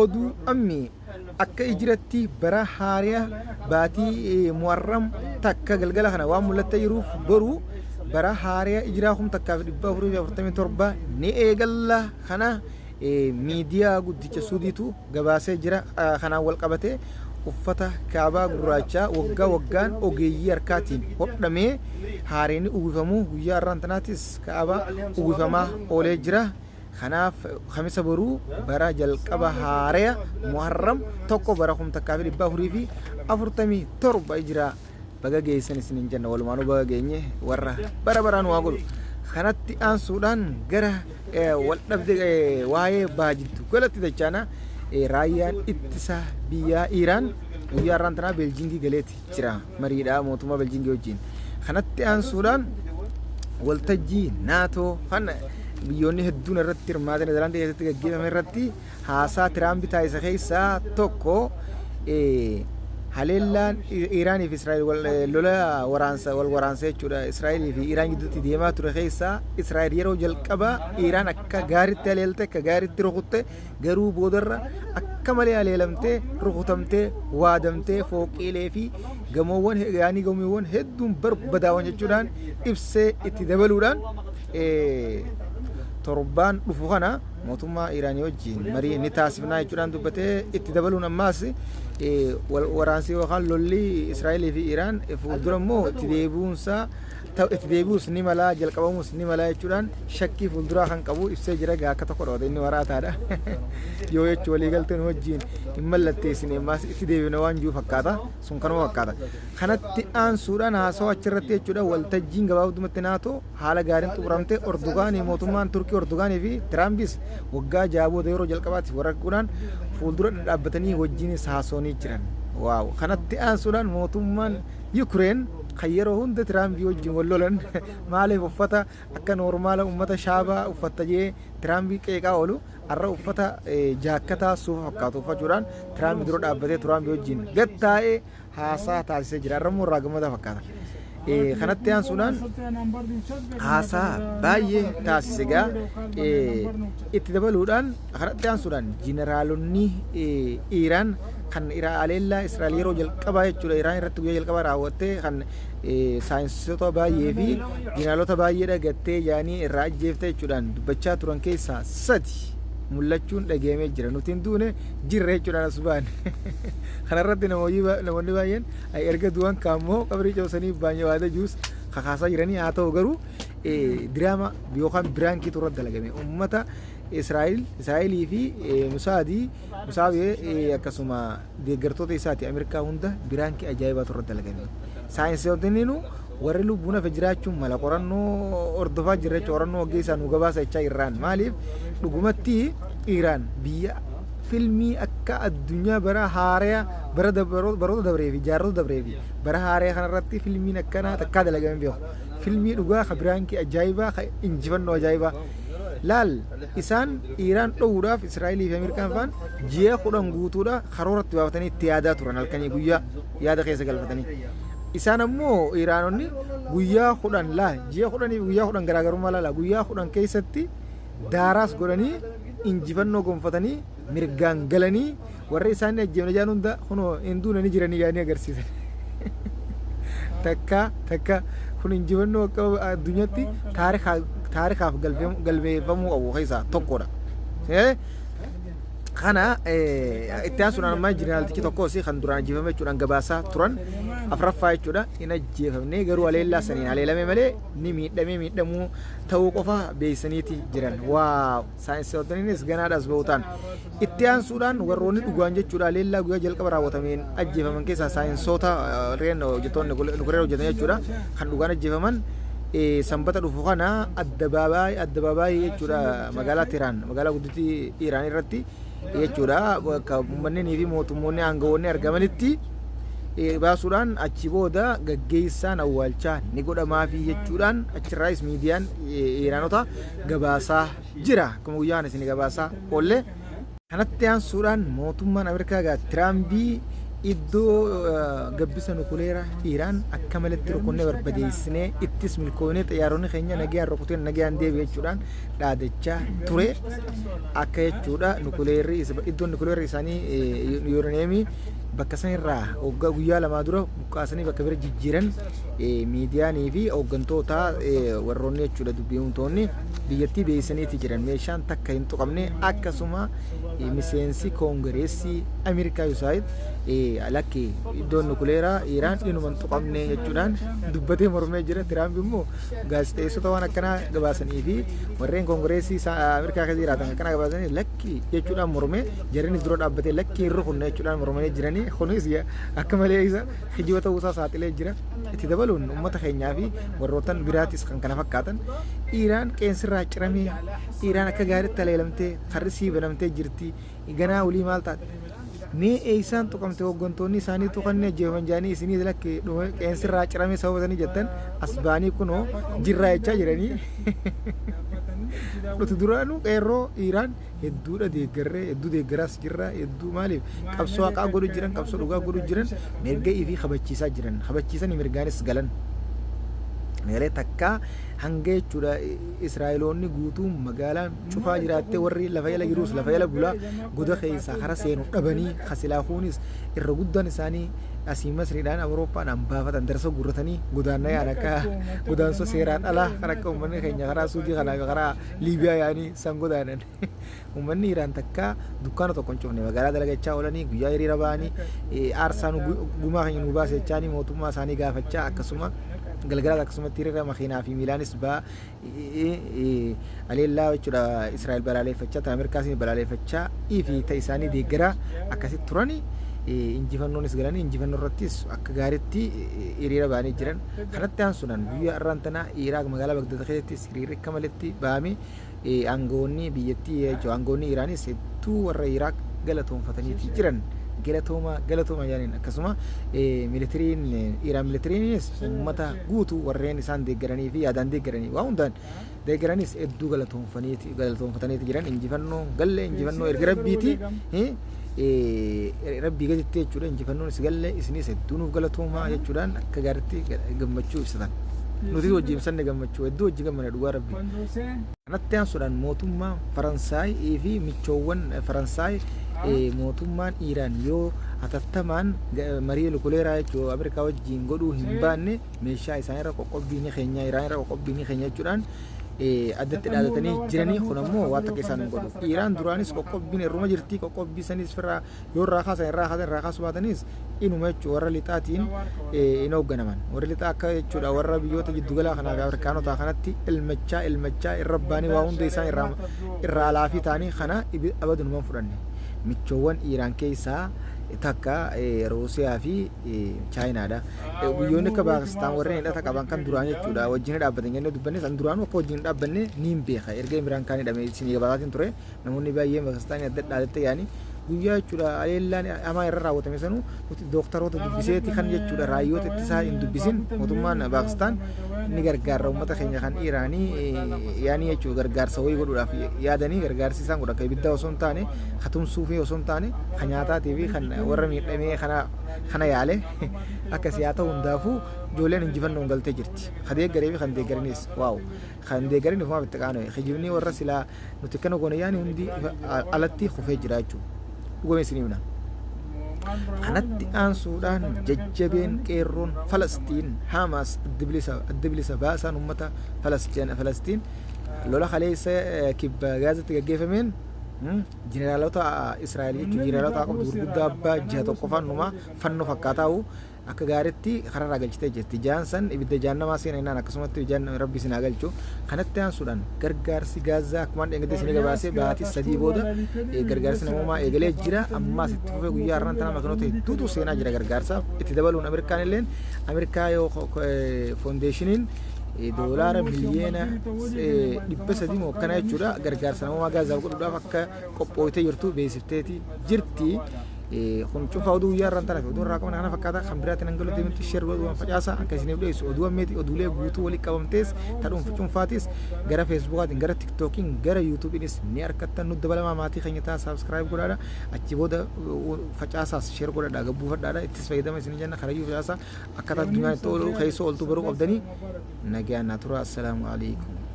Oduu ammi akka Ijiratti bara haariya baatii Muharram takka galgala kana waan mul'attee jiruuf boru bara haariya Ijiraa 1447 ni eegalla. Kana miidiyaa guddicha Suudiitu gabaasee jira. Kanaan wal qabatee uffata kaabaa gurraachaa waggaa waggaan ogeeyyii harkaatiin hodhamee haareenni uwwifamu guyyaa har'aan tanaatis kaabaa uwwifamaa oolee jira. Kanaaf Kamisa boruu bara jalqaba haaraya Muharram 1 bara 1447 Hijraa baga geessan isiniin jenna. Walumaanuu baga geenye, warra bara baraan waa godhu. Kanatti aansuudhaan gara wal dhabde waa'ee baha jiddu galatti dachaana. Raayyaan ittisa biyyaa Iiraan guyyaa har'aan tanaa Beeljiingii galeeti jira mariidha mootummaa Beeljiingii wajjin. Kanatti aansuudhaan waltajjii naatoo kan biyyoonni hedduun irratti hirmaatan Neezerlaandii keessatti gaggeeffame irratti haasaa Tiraampi taasise keessaa tokko haleellaan Iiraanii fi Israa'el lola waraansa wal waraansa jechuudha Israa'elii fi Iiraan gidduutti deemaa ture keessaa Israa'el yeroo jalqabaa Iiraan akka gaariitti haleelte, akka gaariitti rukutte, garuu boodarra akka malee haleelamtee, rukutamtee, waadamtee, fooqiilee fi gamoowwan yaanii gamoowwan hedduun barbadaawan jechuudhaan ibsee, itti dabaluudhaan torbaan dhufu kana mootummaa Iiraanii wajjin marii ni taasifnaa jechuudhaan dubbatee, itti dabaluun ammaas wal waraansi yookaan lolli Israa'elii fi Iiraan fuuldura immoo itti deebi'uunsaa itti deebi'uus ni malaa, jalqabamuus ni malaa jechuudhaan shakkii fuulduraa kan qabu ibsee jira. Gaa akka tokko dho'ate inni waraataadha yoo jechuu waliigalteen wajjin hin mallatteessine ammaas itti deebina waan jiru fakkaata, sun kanuma fakkaata. Kanatti aansuudhaan haasawaa achirratti jechuudha waltajjiin gabaabdumatti naatoo haala gaariin xumuramte. Ordogaanii, mootummaan Turkii Ordogaanii fi Tiraampis waggaa 6 booda yeroo jalqabaatti warraquudhaan fuuldura dhadhaabbatanii wajjinis haasawanii jiran. Waaw! Kanatti aansuudhaan mootummaan Yukireen kan yeroo hunda Tiraampii wajjin wal lolan, maaliif uffata akka noormaala uummata shaabaa uffatta jee Tiraampii qeeqaa oolu, har'a uffata jaakkataa suufa fakkaatu uffachuudhaan Tiraamp dura dhaabbatee Tiraamp wajjin gad taa'ee haasaa taasisee jira. Har'a immoo irraa gammadaa fakkaata. Kanatti aansuudhaan haasaa baay'ee taasise gaa itti dabaluudhaan. Kanatti aansuudhaan jeneraalonni Iiraan kan haleellaa Israa'el yeroo jalqabaa jechuudha Iraan irratti guyyaa jalqabaa raawwattee kan saayinsistoota baay'ee fi jeneraalota baay'ee dhagattee yaanii irraa ajjeefte jechuudhaan dubbachaa turan keessaa sadi mul'achuun dhageemee jira. Nuti hin duune, jirra jechuudhaan as ba'an. Kanarratti namoonni baay'een erga du'an kaammoo qabrii coosanii baay'ee waada juus kakaasaa jiranii. Haa ta'u garuu diraama yookaan biraankiitu irratti dalagame. Uummata Israa'el, Israa'elii fi Musaadii Musaawee akkasuma deeggartoota isaati Ameerikaa hunda biraankii ajaa'ibaatu irratti dalagame. Saayinsistoonni warri lubbuun hafe jiraachuun mala qorannoo hordofaa jirra jechuudha. Qorannoo gaggeessaa nu gabaasa jechaa Iraan. Maaliif dhugumatti Iraan biyya filmii akka addunyaa bara haaraya bara baroota dabree fi jaarrota dabree fi bara haaraya kanarratti filmiin akkanaa takkaa dalagamee beeku. Filmii dhugaa ka biraankii ajaa'ibaa, ka injifannoo ajaa'ibaa. Laal, isaan Iiraan dhoowwuudhaaf Israa'elii fi Ameerikaan faan ji'a 10 guutuudha karooratti baafatanii itti yaadaa turan, halkanii guyyaa yaada keessa galfatanii. Isaan ammoo Iiraanonni guyyaa 10, laa, ji'a 10 fi guyyaa 10 garaagarummaa laala, guyyaa 10 keessatti daaraas godhanii injifannoo gonfatanii mirgaan galanii warra isaan ajjeefne jaan hunda kunoo hin duune, ni jiranii yaanii agarsiisan. Takka takka kun injifannoo akka addunyaatti taarikaaf galmeeffamuu qabu keessaa tokkodha. Kana itti aansuudhaan ammaa jeneraaltichi tokkos kan duraan ajjeefame jechuudhaan gabaasaa turan afraffaa jechuudha hin ajjeefamne, garuu haleellaa saniin haleelame malee ni miidhamee, miidhamuu ta'uu qofa beeksisaniiti jiran. Waaw! Saayinsistoonnis ganaadhaas ba'u ta'an. Itti aansuudhaan warroonni dhugaan jechuudha haleellaa guyyaa jalqaba raawwatameen ajjeefaman keessaa saayinsoota reen hojjettoonni nukuleera hojjetan jechuudha kan dhugaan ajjeefaman sanbata dhufu kana addabaabaayii jechuudha magaalaa Teheraan, magaalaa guddittii Iraan irratti jechuudha, bakka uummanni fi mootummoonni aangawoonni argamanitti baasuudhaan achi booda gaggeessaan awwaalchaa ni godhamaafi jechuudhaan achirraayis miidiyaan Iraanota gabaasaa jira, akkuma guyyaan isin gabaasaa oolle. Kanatti aansuudhaan mootummaan Ameerikaa gaa Tiraambii Iddoo gabbisa nukuleera Iiraan akka malatti rukunnee barbadeessinee ittis milkoonee xiyyaaronni keenya nagayaan rukuteen nagayaan deebi'e jechuudhaan dhaadachaa ture. Akka jechuudha nukuleerri iddoon nukuleerri isaanii yuuraneemii bakka sanirraa waggaa guyyaa lamaa dura buqqaasanii bakka bira jijjiiran miidiyaanii fi hooggantoota warroonni jechuudha dubbii himtoonni biyyattii beeksisaniiti jiran meeshaan takka hin tuqamne. Akkasuma miseensi koongireessii Ameerikaa Yusaayid lakki iddoon nukuleeraa Iiraan inuma hin tuqamne jechuudhaan dubbatee mormee jira. Tiraamp immoo gaazexeessota waan akkanaa gabaasanii fi warreen koongireessii Ameerikaa keessa jiraatan akkanaa gabaasanii lakki jechuudhaan mormee, jarrinis dura dhaabbatee lakki hin rukunne jechuudhaan mormanii jiranii. Kunis akka malee isa kijiba ta'uusaa saaxilee jira. Itti dabaluun uummata keenyaa fi warroottan biraatis kan kana fakkaatan Iiraan qeensirraa ciramee, Iiraan akka gaariitti haleelamtee karri sii banamtee jirti, ganaa olii maal taate, mee eessaan tuqamte, hooggantoonni isaanii tuqanni ajjeefaman jedhanii isinii lakki qeensirraa ciramee sababatanii jettan as ba'anii kunoo jirraa jechaa jiranii. Nuti duraanuu qeerroo Iiraan hedduudha deeggarree, hedduu deeggaraas jirra. Hedduu maaliif qabsoo haqaa godhu jiran, qabsoo dhugaa godhu jiran, mirga ifii kabachiisaa jiran, kabachiisanii mirgaanis galan. Meelee takkaa hanga jechuudha Israa'eloonni guutuun magaalaan cufaa jiraattee, warri lafa jala jirus lafa jala bulaa goda keessaa kara seenu dhabanii, kasilaakuunis irra guddaan isaanii asii Masriidhaan Awurooppaadhaan baafatan darsa guurratanii godaanna yaa'an, akka godaansa seeraan alaa kan akka uummanni keenya karaa Suudii kanaa fi karaa Liibiyaa yaa'anii san godaanan. Uummanni Iraan takkaa dukkaana tokko hin cufne, magaalaa dalagachaa oolanii, guyyaa hiriira ba'anii aarsaa gumaa keenya nu baase jechaanii mootummaa isaanii gaafachaa, akkasuma galgalaas akkasumatti hiriira makiinaa fi miilaanis ba'aa aleellaa jechuudha Israa'el balaaleffachaa, ta Ameerikaas balaaleffachaa fi ta isaanii deeggaraa akkasitti turanii injifannoonis galanii, injifannoo irrattis akka gaariitti hiriira ba'anii jiran. Kanatti aansuudhaan guyyaa har'aan tanaa Iraaq magaalaa Bagdaad keessattis hiriirri akka maletti ba'ame. Aangoonni biyyattii jechuudha aangoonni Iraanis hedduu warra Iraaq galatoonfataniiti jiran, galatooma galatooma jedhaniin. Akkasuma militiriin Iraan, militiriinis uummata guutuu warreen isaan deeggaranii fi yaadaan deeggaranii waa hundaan deeggaranis hedduu galatoonfataniiti jiran. Injifannoo galle, injifannoo erga rabbiiti, rabbii gaditti jechuudha injifannoon is galle, isinis hedduu nuuf galatoomaa jechuudhaan akka gaariitti gammachuu ibsatan. Nutis wajjin ibsanne gammachuu hedduu wajjin gammanne dhugaa rabbi. Kanatti aansuudhaan mootummaan Faransaay fi michoowwan Faransaay mootummaan Iiraan yoo hatattamaan marii nukuleeraa jechuun Ameerikaa wajjin godhuu hin baanne meeshaa isaanirra qoqqobbii ni keenya, Iraan irra qoqqobbii ni keenya jechuudhaan addatti dhaadatanii jiranii. Kun ammoo waan takka isaan hin godhu. Iiraan duraanis qoqqobbiin irruma jirti, qoqqobbii sanis firraa yoo irraa kaasan irraa kaasan, irraa kaasuu baatanis inuma jechuudha warra lixaatiin hin hoogganaman. Warri lixaa akka jechuudha warra biyyoota jiddugalaa kanaa fi Afrikaanotaa kanatti ilmachaa ilmachaa irra baanii waa hunda isaan irraa irraa alaafii ta'anii kana abadunumaan fudhanne. Michoowwan Iiraan keessaa takka Ruusiyaa fi Chaayinaadha. Biyyoonni akka Paakistaan warreen hidhata qaban kan duraan jechuudha wajjin dhaabbatan jennee dubbanne san duraanuu akka wajjin dhaabbanne niin beeka. Erga Imraan Kaan hidhame isinii gabaasaatiin ture, namoonni baay'een Pakistaanii adda dhaadatte yaani guyyaa jechuudha aleellaan hamaa irra raawwatame sanuu nuti dooktaroota dubbiseeti kan jechuudha raayyoota ittisaa hin dubbisin. Mootummaan Paakistaan ni gargaara uummata keenya kan Iraanii yaanii jechuudha gargaarsa wayii godhuudhaaf yaadanii, gargaarsi isaan godhan kan ibiddaa osoo hin taane, kan tumsuu fi osoo hin taane, kan nyaataatii fi kan warra miidhamee kana kana yaale akkasii haa ta'u. Hundaafuu ijoolleen injifannoon galtee jirti. Kan deeggaree fi kan deeggaranis waaw, kan deeggarin ifumaaf itti qaana'e, kijibni warra silaa nuti akkana goone yaani hundi alatti kufee jira jechuudha. Dhugame isinii himna. Kanatti aansuudhaan jajjabeen qeerroon Falastiin Haamaas adda bilisa baasaan uummata Falastiin lola kaleessa kibba Gaazatti gaggeeffameen jeneraalota Israa'el jechuun jeneraalota qabdu gurguddaa abbaa ji'a tokko fannumaa fannoo fakkaataa'u akka gaariitti kararraa galchitee jirti. Jaan san ibidda jaannamaa seena jennaan akkasumatti ijaan rabbi isin haa galchu. Kanatti aansuudhaan gargaarsi Gaazaa akkuma dheengadde isin gabaasee baatii 3 booda gargaarsi namoomaa eegalee jira. Ammaas itti fufee guyyaa har'aan tana makiinota hedduutu seenaa jira gargaarsaaf. Itti dabaluun Ameerikaan illeen Ameerikaa yoo foondeeshiniin doolaara miliyoona 300 moo akkana jechuudha gargaarsa namoomaa Gaazaaf godhuudhaaf akka qophooytee jirtu beeksifteeti jirti. Kun cufa oduu guyyaa irraan tanaaf oduu irraa qabna kana fakkaata. Kan biraatiin hanga nuti deemnutti share godhuu waan facaasa akka isiniif dhiyeessu oduu ammeeti oduulee guutuu walitti qabamtees ta dhuunfa cuunfaatis gara feesbuukaatiin, gara tiktookiin, gara yuutuubiinis ni argattan. Nu dabalamaa, maatii keenya ta'a, subscribe godhaadha, achi booda facaasaas, share godhadha, gabbuufadhaadha, ittis fayyadama isin jenna. Karayyuu facaasa, akkaataa addunyaan itti oolu keessa ooltu baruu qabdanii. Nagaan naa tura. Assalaamu alaikum.